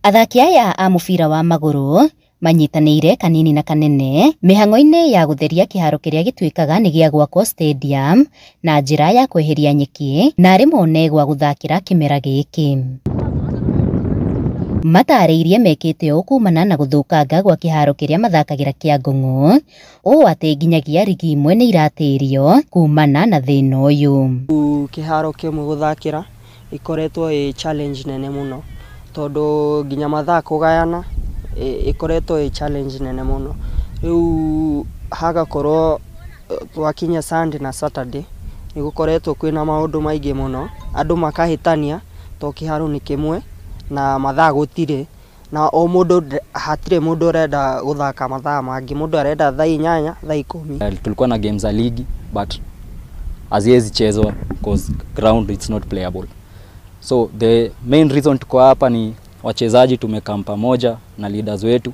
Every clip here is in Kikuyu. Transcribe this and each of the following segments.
Athaki aya a mũbira wa magũrũ manyitanĩire kanini na kanene mĩhang'o-inĩ ya gũtheria kĩharo kĩrĩa gĩtuĩkaga nĩ gĩa gwakwo stadium na njĩra ya kweheria nyeki na arĩ mone gwa gũthakĩra kĩmera gĩkĩ. Matarĩirie mekĩte ũũ kumana na gũthũkanga gwa kĩharo kĩrĩa mathakagĩra kĩa Ngong'o, ũũ atĩ nginyagia rigi imwe nĩ iratĩrio kumana na thĩna ũyũ. Kĩharo kĩmwe gũthakĩra ikoretwo ĩ challenge nene mũno, tondũ nginya mathaa kũgayana ĩkoretwo ĩ challenge nene mũno. Rĩu hagakorwo twakinya Sunday na Saturday nĩ gũkoretwo kwĩna maũndũ maingĩ mũno, andũ makahĩtania to kĩharo nĩ kĩmwe na mathaa gũtirĩ, na o mũndũ hatirĩ mũndũ ũrenda gũthaka mathaa mangĩ, mũndũ arenda thaa 8, thaa 10. Tulikuwa na games za ligi but haziwezi chezwa because ground it's not playable. So the main reason tuko hapa ni wachezaji tumekaa pamoja na leaders wetu,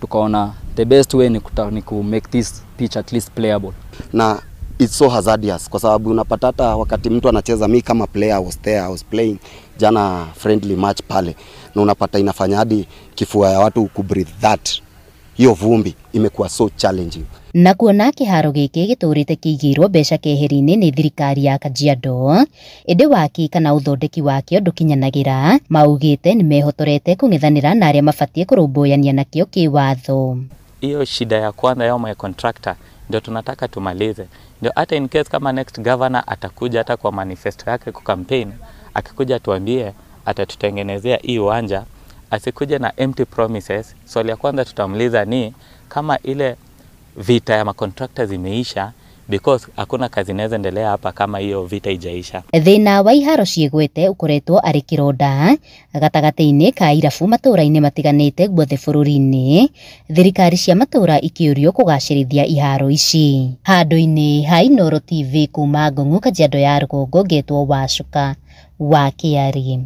tukaona the best way ni ku make this pitch at least playable. Na it's so hazardous kwa sababu unapata hata wakati mtu anacheza, mi kama player I was there, I was playing jana friendly match pale, na unapata inafanya hadi kifua ya watu ku breathe that hiyo vumbi imekuwa so challenging. Na kuona kĩharo gĩkĩ gĩtũrĩte kĩigĩirwo mbeca keheri-inĩ nĩ thirikari ya Kajiado, ĩndĩ waki kana ũthondeki wakĩo ndũkinyanagĩra, maugĩte nĩ mehotorete kũng'ethanĩra na arĩa mabatiĩ kũrũmbũyania nakĩo kĩwatho. Hiyo shida ya kwanza ya my contractor ndio tunataka tumalize, ndio hata in case kama next governor atakuja hata kwa manifesto yake kwa campaign, akikuja tuambie atatutengenezea hii uwanja, asikuje na empty promises. Swali ya kwanza tutamuliza ni kama ile vita ya macontractors imeisha, because hakuna kazi inaweza endelea hapa kama hiyo vita ijaisha. Thĩna wa iharo ciĩgwete ũkoretwo arĩ kĩronda gatagatĩ-inĩ ka irabu matũra-inĩ matiganĩte guothe bũrũri-inĩ, thirikari cia matũra ikĩũrio kũgacĩrithia iharo ici. Handũ-inĩ ha Inooro TV kuma Ngong'o, Kajiado ya Rũgongo, ngetwo Wacuka wa Kĩari.